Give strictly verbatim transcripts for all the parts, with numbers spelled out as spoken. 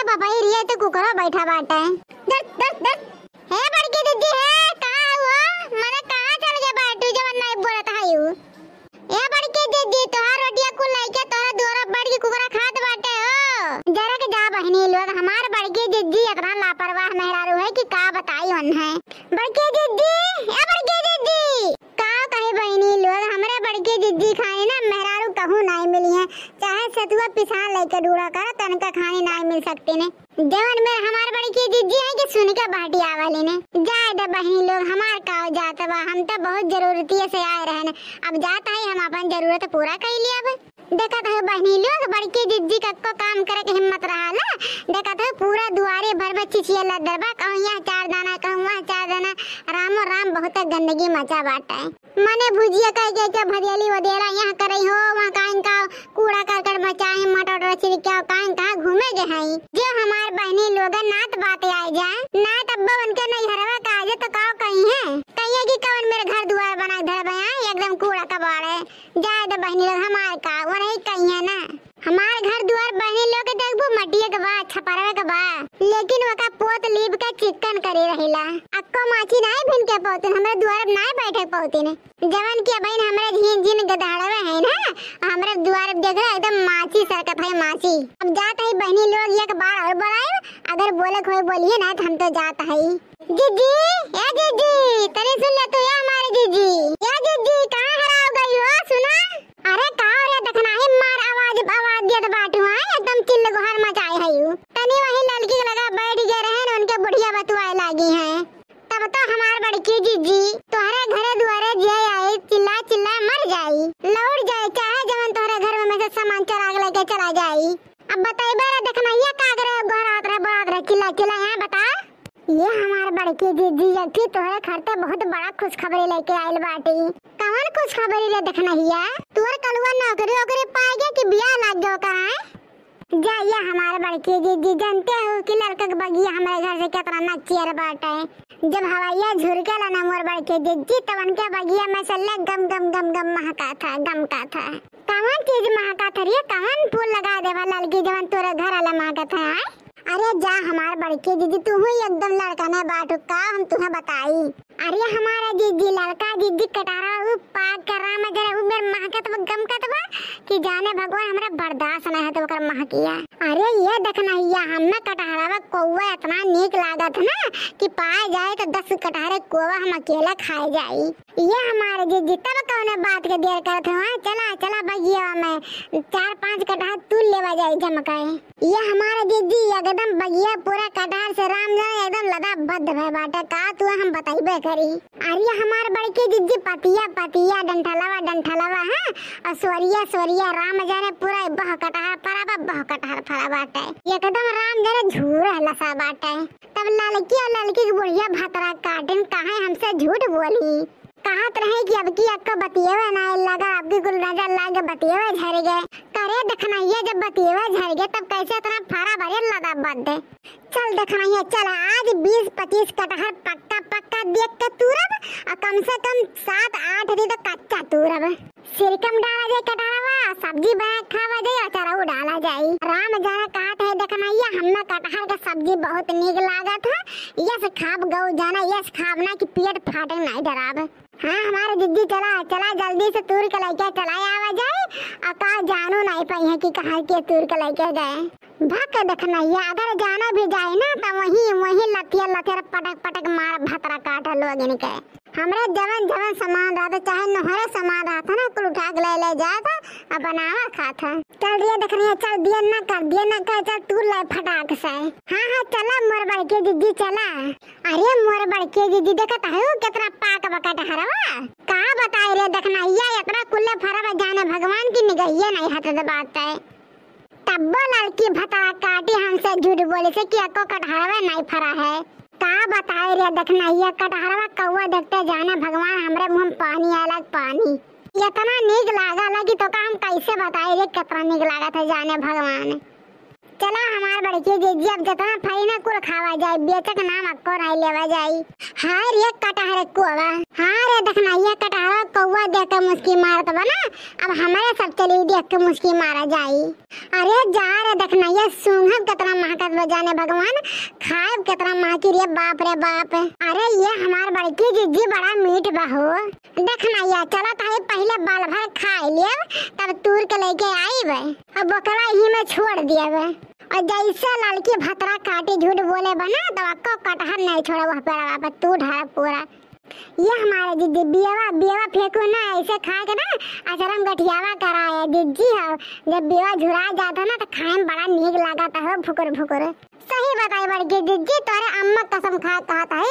बाबा, ई रिया तो कुकरो बैठा बाटे। दस, दस, दस। हे बड़की दीदी, हे, कहाँ हो? मने कहाँ चल गए बाटू, जवन नहीं बोलत है यू? ए बड़की जिज्जी, तोहार रोटिया कुल लइके तोहरे दुआरा बैठ के कुकरा खात बाटे हो। जरा के जा बहिनी लोग, हमार बड़की जिज्जी इतना लापरवाह मेहरारू है कि का बताई उन्हें। बड़की जिज्जी, ए बड़की जिज्जी, का कहे बहिनी लोग, हमरे बड़की जिज्जी खानी ना मेहरारू कहूँ नाई मिली है, चाहे सतुआ पिसान लइके ढूढ़ा करो, तनका खानी नाई मिल सकती ने। जवन मेर हमार बड़की जिज्जी है कि सुन के बहटी आवली ने। जाए दे बहिनी लोग, हमार का जात बा, हम तो बहुत जरूरतिये से आए रहन। अब जात है, हम अपन जरूरत पूरा कइ लियब। देखत है बहिनी लोग, बड़की जिज्जी कक्को काम करे के हिम्मत रहाला। देखत है पूरा दुआरे भर में चिचिया लदर बा, कहूँ यहाँ चार दाना, कहूँ वहाँ चार दाना, रामो राम, बहुत गंदगी मचा बाटे। मने भुजिया कह के, के भदेली वदेला यहाँ करे हो, वहाँ काइन का कूड़ा करकट मचाए, मटर छिड़क्या, काइन कहाँ घूमे गए हैं। जो हमार बहिनी लोग नात बात आए जाए, नात अब्बा उनके नैहरवा का आ जाए तो का कही है, कहिए कि कवन मेरे घर दुआर बनाए धर बया, एकदम कूड़ा कबाड़ है। जाए दे बहिनी लोग, हमार का, वो नहीं कही है ना। हमार घर दुआर बहिनी लोग के देखबू, मटिया के बा, छपरवे के बा, लेकिन ओका पोत लीप के चिक्कन करे रहिला। अक्को माची नाई भिन के पौतिन, हमरे दुआर पे नाई बैठे पौतिन। जवन की बहिन हमरे झीन झीन गधाड़वे है ना, हमरे दुआर पे देख रहे, एकदम माची सरकत है, माची। अब जात है बहिनी लोग, एक बार और बुलाए, अगर बोले कोई बोलिए ना तो हम तो जात है। जिज्जी, ए जिज्जी, तनी सुन ले तू, ए हमारे जिज्जी। ए जिज्जी, कहाँ हराव गई हो, सुना? अरे का रे, देखना ही मार आवाज, आवाज दियत बाटू, हैं? एकदम चिल्ल गुहार मचाए है यू। तनी वही ललकी के लगा बैठ गए रहे न, उनके बुढ़िया बतुआए लागी हैं। तब तो हमार बड़की जिज्जी तोहरे घरे दुआरे जे आई, चिल्ला चिल्ला मर जाई, लौट जाए, चाहे जवन तोहरे घर में, में से सामान चराग लेके चला जाई। अब बताइबे रे देखनहिया, का करे, गोहरात रहे, बोलात रहे, चिल्ला चिल्ला, यहाँ बता। ये हमार बड़की जिज्जी, एक ठे तोहरे घर ते बहुत बड़ा खुशखबरी लेके आइल बाटी। कवन खुशखबरी रे देखनहिया? तोर कलुआ नौकरी ओकरी पाए गया कि बियाह लाग गयो का है? जा, ये हमार बड़की जिज्जी, जानते हो कि लड़का के बगिया हमारे घर से कितना नक्चियर बाटे। जब हवैया झुरकेला ना मोर बड़की जिज्जी, तब उनके बगिया में से ले गम गम गम गम महका था, गम का था। कवन चीज महका था रे? कवन फूल लगा देवा ललकी, जवन तोरे घर वाला महकत है, आय? अरे जा हमार बड़की जिज्जी, तू ही एकदम लड़का ने बाटू का, हम तुहे बताई। अरे हमारा जिज्जी, लड़का जिज्जी कटहरा, उ पाक के राम जरा उ मेर महकत बा, गमकत बा कि जाने भगवान हमरा बर्दाश्त नहीं है तो ओकर महकिया। अरे ये देखनहिया, हमें कटहरा बा कौवा इतना नीक लागत है ना कि पाए जाए तो दस कटहरे कौवा हम अकेला खाए जाई। ये हमारे जिज्जी, तब कौने बात के देर करत हो, हाँ? चला, चला बगिया में चार पांच कटहर तू लेवा जाई जमकाए। ये हमारे जिज्जी, एकदम बगिया पूरा कटहर से राम जाने एकदम लदा बद्ध भय बाटे का, तू हम बताइबे करी। अरे हमार बड़की जिज्जी, पतिया पतिया, डंठलवा डंठलवा, हाँ, और सोरिया सोरिया, राम जाने पूरा बह कटहर फरा बा, बह कटहर फरा बाटे, एकदम राम जाने झूर लसा बाटे। तब ललकी और ललकी के बुढ़िया भतरा काटिन काहे हमसे झूठ बोली। कहत रहे कि अब की अक्का बतियेवे ना लगा, अब की कुल नजर लागे बतियेवे झर गए। करे देखनहिया, जब बतियेवे झर गए तब कैसे इतना फरा भरे लदा बद दे। चल देखनहिया, चल आज बीस पच्चीस कटहर पक्का पक्का देख के तूरब, और कम से कम सात आठ दिन तो कच्चा तूरब। सिरकम डाला जाए कटहरवा, सब्जी बना के खावा जाए, अचारऊ डाला जाए। राम जाने कहत है देखनहिया, हमें कटहर के सब्जी बहुत नीक लागत है, यस खाब गऊ जाना, यस खाब ना कि पेट फाटे नहीं डराब। हाँ हमारे जिज्जी, चला चला जल्दी से तूर के लेके चला आवा जाए, और का जानू नहीं पाई है कि कहाँ के तूर के लेके गए। भक देखनहिया, अगर जाना भी जाए ना तो वहीं वहीं लथिया लथिया पटक पटक मार भतरा काट लोग इनके। हमरे जवन जवन सामान रहत, चाहे नोहरे सामान रहत ना, कुल उठा के ले ले जात और बनावा खात। चल दिया देखनहिया, चल दिया ना कर, दिया ना कर, चल तू ले फटाक से। हाँ हाँ चला मोर बड़के जिज्जी चला। अरे मोर बड़के जिज्जी, देखत है कितना पाक बा कटहरवा। का बताई रे देखनहिया, इतना कुल्ले फरब जाने भगवान की निगहिए नहीं हटत बाटे। तब्बो ललकी भतरा काटी हमसे झूठ बोली से कि एको कटहरवा नहीं फरा है। का बताई रे देखनहिया, कटहरवा कौवा देखते जाने भगवान हमरे मुँह में पानी आलक पानी। इतना नीक लागा लगी तो का हम कैसे बताई रे, कितना नीक लागत है जाने भगवान। चला हमार बड़की जिज्जी, अब जितना फरी ना कुल खावा जाए, बेचक नाम अक्को नहीं लेवा जाए। हाय रे कटहर कोवा, हाँ रे देखना, ये कटहरा कौआ देख के मुस्की मारत बा ना, अब हमरे सब चली देख के मुस्की मारा जाई। अरे जा रे, देखना, ये सूंघब केतना महकत बा, जाने भगवान, खाएब केतना महकी रे, बाप रे बाप। अरे ये हमार बड़की जिज्जी बड़ा मीठ बा हो। देखना, ये चलत है, पहिले बाल भर खाए लेब, तब तूर के लेके आईब, अब ओकरा यही में छोड़ दियब। और जैसे ललकी भतरा काटी झूठ बोले बा ना, तो अक्को कटहर नहीं छोड़ब वह पेड़वा पर, तू ढार पूरा। ये हमारे जिज्जी बियवा, बियवा फेंकू ना, ऐसे खा के ना अचरम गठियावा कराए। जिज्जी हो, जब बियवा झुरा जाता ना तो खाए में बड़ा नीक लागत हो, फुकुर फुकुर। सही बताई बड़की जिज्जी, तोरे अम्मा कसम खा कहत है,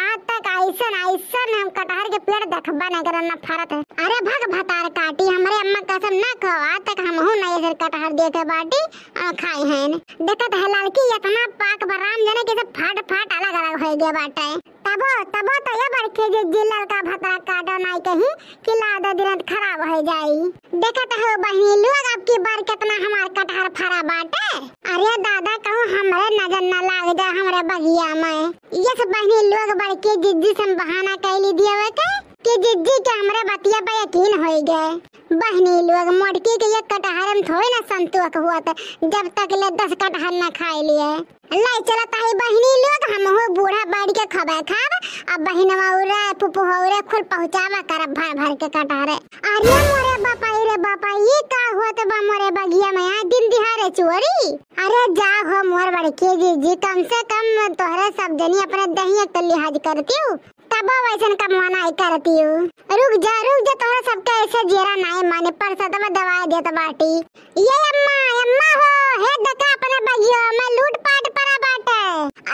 आज तक ऐसन ऐसन हम कटहर के पेड़ देखबा नहीं करन ना फरत है। अरे भग भतार काटी, हमरे अम्मा कसम ना खाओ, आज तक हमहू नहीं ऐसे कटहर देखे बाटी और खाए हैं। देखत है ललकी, इतना पाक बा राम जाने कैसे फाट फाट अलग अलग हो गया बाटे। तबो, तबो तो ये बड़की जिज्जी ललका भतरा काटो नाई कहीं कि लादो दिनत खराब हो जाई। देखत हो बहिनी लोग, अब की बार कितना हमार कटहर फरा बाटे। अरे दादा, कहूँ हमरे नजर न लाग जाए हमरे बगिया में। यस बहिनी लोग, बड़की जिज्जी से हम बहाना कैली दिए हुए के कि जिज्जी के हमरे बतिया पे यकीन होई गए। बहिनी लोग, मोटकी के ये कटहर में थोड़ी ना संतोष हुआ था, जब तक ले दस कटहर न खाए लिए। लाई चलत आई बहिनी लोग, हमहू बूढ़ा बैठ के खबे खाब, अब बहिनवा उरे, फुफुहा उरे खुल पहुँचावा करब भर भर के कटहरे। अरे मोरे बापा रे बापा, ई का होत बा मोरे बगिया में, आ दिन दिहाड़े चोरी? अरे जा हो मोर बड़की जिज्जी, कम से कम तोहरे सब जनी अपने दहिया के लिहाज करती हूँ, तबो वैसन कमवा नाई करती हूँ। रुक जा, रुक जा, तोहरा सबके ऐसे जेरा नाई माने, परसदवा दवाई देत बाटी। ये अम्मा, अम्मा हो, हे देखा अपने बगिया में लूट पाट पड़ा बाटे।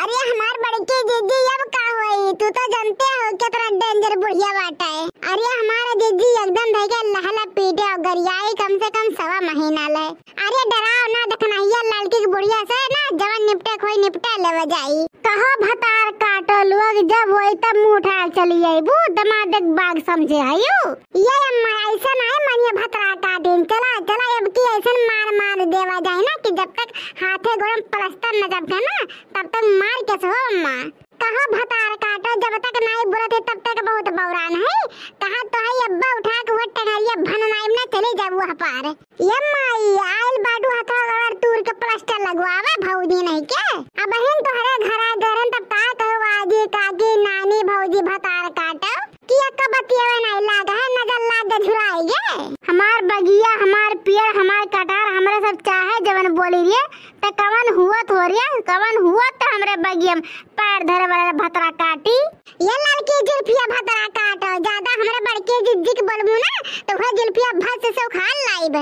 अरे हमार बड़की जिज्जी, अब का होई? तू तो जानते हो कितना danger बुढ़िया बाटे। अरे हमारे जिज्जी एकदम धइके लहला पीटे और गरियाई कम से कम सवा महीना ले। अरे डराओ ना, देखना ये लड़की की बुढ़िया से ना जवन निपटे कोई निपटा लेवे जाई। कहो भतार काटो लोग, जब होई तब मुंह उठा चली आईबू, दमाद एक बाग समझे हयू। ये अम्मा ऐसा ना है, मनिया भतरा काटिन। चला, चला, अब की ऐसन मार मार देवा जाए ना कि जब तक हाथे गोड़ में प्लास्टर न जब के ना, तब तक मार के सो अम्मा। कहो भतार काटो, जब तक नाई बोलत है तब तक बहुत बौरान है। कहा तो है अब्बा उठा के वो टंगरिया भन नाई में चली जाबू वह पार। ये माई, आइल बाटू हथवा गोड़ तूर के प्लास्टर लगवावे भौजी नहीं के। अबहिन तोहरे घरा गरन तब का कहो आजी, काकी, नानी, भौजी भतार काटो। कि अक्का बतियावे नाई लाग है, नजर लाग के झुराई गे। हमार बगिया, हमार पेड़, हमार कटार, हमरे सब चाहे जवन बोली रे, त कवन हुआ थोरिया, कवन हुआ त हमरे बगिया में पैर धरे वाला भतरा काटी। ये लड़की जुल्फिया भतरा काटो, ज्यादा हमरे बड़की जिज्जी के बोलबू ना, तो वह जुल्फिया भस से उखाड़ लाइब।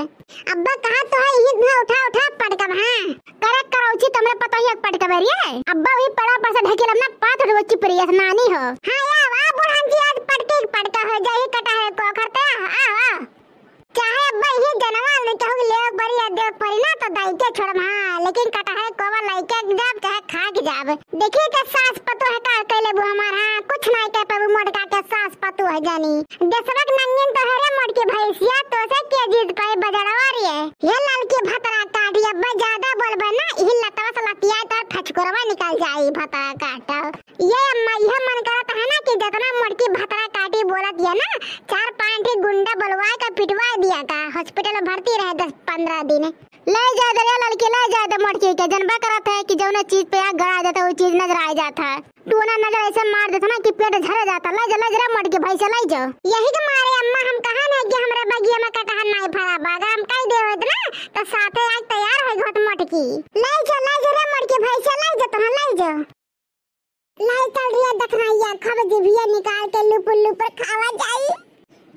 अब्बा कहा तो है, यही धुआं उठा उठा पटकब, हाँ। करक करौची तुमरे पता ही एक पटकबे रे। अब्बा वही पड़ा पर से ढकेल अपना पाथ रो चिपरी अस नानी हो। हाँ, या, वाह, बुढ़न जी, आज पटके के पटका हो जाई, कटा है को करते, आ, आ, आ। चाहे अब्बा यही जनवा में कहूँ ले परी या दे परी ना, तो दाई के छोड़म, हाँ, लेकिन कटा है कोवा लइके जाब, चाहे खा के जाब। देखिए के सास पतोह का कैले बु हमार, हाँ, कुछ नाई कह पाबू मोटका के सास पतोह जानी। देशवा के नंगिन तो है रे मोटकी भैंसिया, तो से के जीत पाए बजड़वा रे। ये ललकी भतरा काटी, अब्बा ज्यादा बोलबे ना, इही लतवा से लतिया तो फचकोरवा निकल जाई भतरा काटा। ये अम्मा, यह मन करत है ना कि जितना मोटकी भतरा काटी बोलत ये ना, चार पांच ठे गुंडा बोलवा के पिटवा दिया का, हॉस्पिटल में भर्ती रहे दस पन्द्रह दिन। ले जा दे रे लड़की, ले जा दे मोटकी के। जनबा करत है कि जौने चीज पे आग गड़ा जाता, वो चीज नजर आ जाता है। टूना नजर ऐसे मार देता ना कि पेट झर जाता। ले जा, ले जा रे मोटकी, भैंसे ले जा। यही के मारे अम्मा हम कहा नहीं कि हमरे बगिया में कटहर नहीं फरा बा। अगर हम कह दे होत ना, तो साथे आज तैयार हो गई होत मोटकी। ले जा, ले जा रे मोटकी, भैंसे ले जा, तहाँ ले जा। लाई चल रही है दखनैया, खब जिभिया निकाल के लुपुर लुपुर खावा जाई।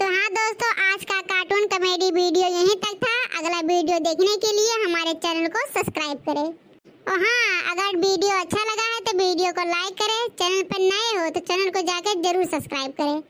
तो हाँ दोस्तों, आज का कार्टून कॉमेडी वीडियो यहीं तक था। अगला वीडियो देखने के लिए हमारे चैनल को सब्सक्राइब करें। और हाँ, अगर वीडियो अच्छा लगा है तो वीडियो को लाइक करें, चैनल पर नए हो तो चैनल को जाकर जरूर सब्सक्राइब करें।